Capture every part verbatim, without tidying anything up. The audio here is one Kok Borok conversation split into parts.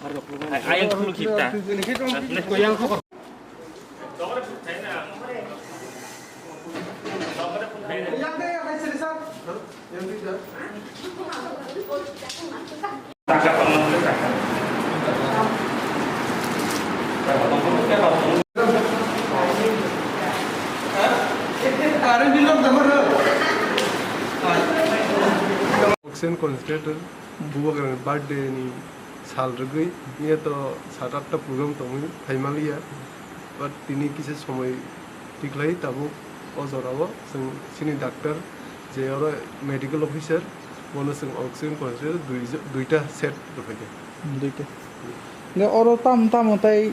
Ayang sepuluh kita. Oxygen concentrator, bubagrani birthday ni sal rwgwi, niya to sat atta program tongwi phaimaliya, but tini kisa somoi tikhlai tabuk o jorao chwng chini doctor je oro medical officer, bono chwng oxygen concentrator dui jo-, duita set rwphaikha. Duita. Hingke oro tamo tamo tei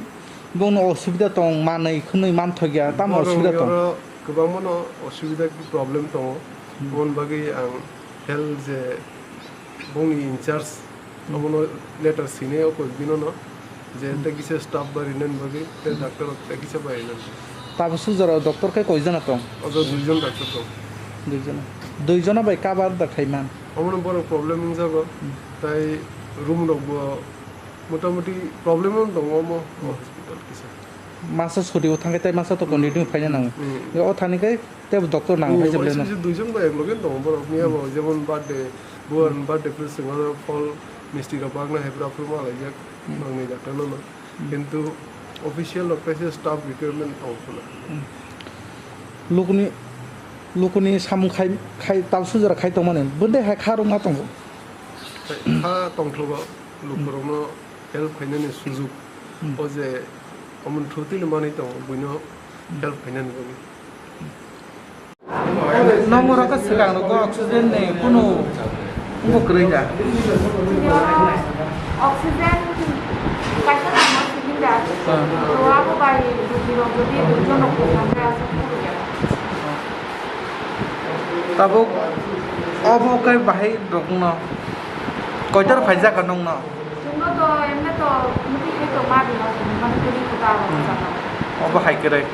bono osubida tong manwi khwnwi manthokya, tamo oro osubida tong? Oro kwbangmano osubida problem tongo. Hmm. Aboni bagwi ang health je bongni in charge, hmm, abono letter sinai o koi binono je, hmm, tei kisa staff barinani bagwi tei, hmm, doctor rok tei kisa barinani. Tabuk sujaro doctor khe koi jona tong? Ojo dui jon doctor tong. Dui jona. Dui jona bai cover da khai man? Omono borok problem wngjago. Hmm. Tai room rok bo motamoti problem wng tongo omo, hmm, hospital kisa. Masa suri o thangkhe tei masa to, hmm, continue phaina nango. Hmm. O thani khe tei doctor nango, hmm, hai se bo bele no. Sisi dui jon bai ek loge tongo borok ni abo, hmm, jemon birthday, buan, hmm, birthday phuru chwng oro phol misti rok bagna hai phuru aphuru ma laijak, hmm, nangni doctor no no. Hmm. Kintu official rok kaisa staff requirement tong phano. Hmm. Lukuni, lukuni samung khai, khai, tabuk sujara khai tongmani, bwdai hai kha rwngma tongo? Khai kha tongthogo, lukurokno help khainani sujuk. Hmm. O je omo thutini manwi tongo, buino, hmm, help khainani bagwi. Nong oro khe swkang rwgo oxygen ni kunu wngbo kwrwi da? Chini oro oxygen kaisa tongma cylinder. Hmm. To abo bai rugirok jodi duijon rok kwthang khe aswk phuru ya. Tabuk obo khe bahai rokno koitor phaijak nongno? Chwngno to emne to muti hai to ma bini, mane twi kota rok. Hmm. Jaka. Obo hai kwrwi.